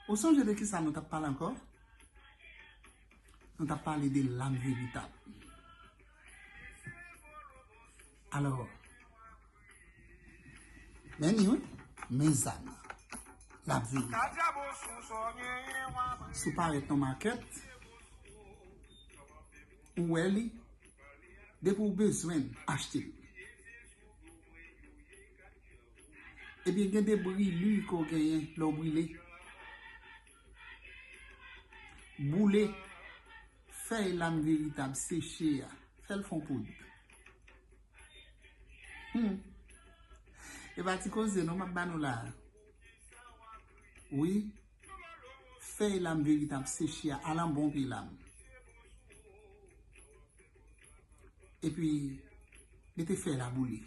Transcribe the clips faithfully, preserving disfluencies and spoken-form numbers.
Ou sonje de kisa nou t ap pale ankò? Nou t ap pale de lam veritab. Alò, men ni wi, men zam. Lam veritab. Si w parèt nan makèt, ou wè li, depi w bezwen l, achte l. Ebyen, gen de brili ke w genyen lè w brile. Boule fèy lam veritab seche a, fè l fè yon poud. Hmm. E pa ti koze non m ap ba nou la a. Wi, fèy lam veritab seche a, al anba yon pye lam. Epi, mete fèy la boule.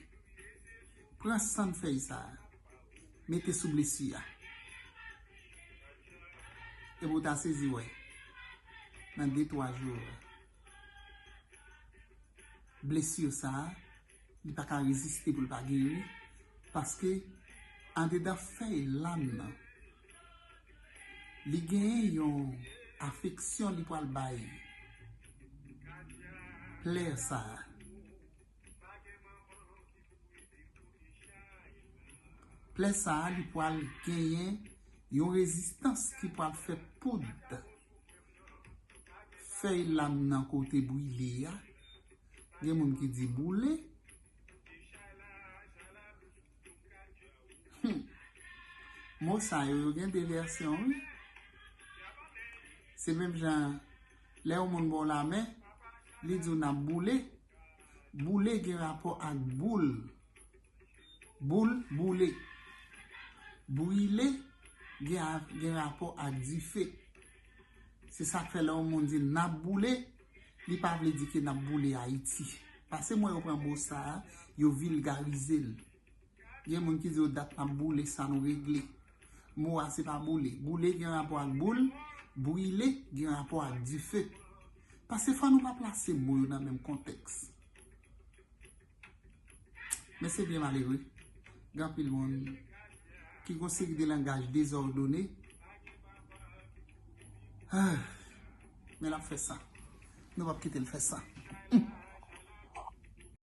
Pran sann fèy sa a, mete sou blesi a. Epi w ta sezi wè, nan de twa jou, blesi sa a, li pa ka reziste pou l pa geri, paske andedan fèy lam nan, li genyen yon afeksyon li pral bay plè sa a. Plè sa a, li pral genyen yon rezistans ki pral fè poud fèy lam nan kote brile a. Gen moun ki di boule. Hmm. Mo sa yo, yo gen de vèsyon, wi. Se menm jan, lè yon moun ba w lamen, li di w n ap boule. Boule gen rapò ak boul. Boul, boule. Brile gen, a- gen rapò ak dife. Se sa k fè lè yon moun di n ap boule, li pa vle di ke n ap boule Ayiti. Paske mwen yo pran mo sa a, yo vilgarize l. Gen moun ki di yo dat n ap boule sa nou regle. Mo a se pa boule. Boule gen rapò ak boul, brile gen rapò ak dife. Paske fò nou pa plase mo yo nan menm kontèks. Men se byen malere. Gen anpil moun ki gon seri de langaj dezòdone. Ah, men l ap fè sa. Nou p ap kite l fè sa. Hmm.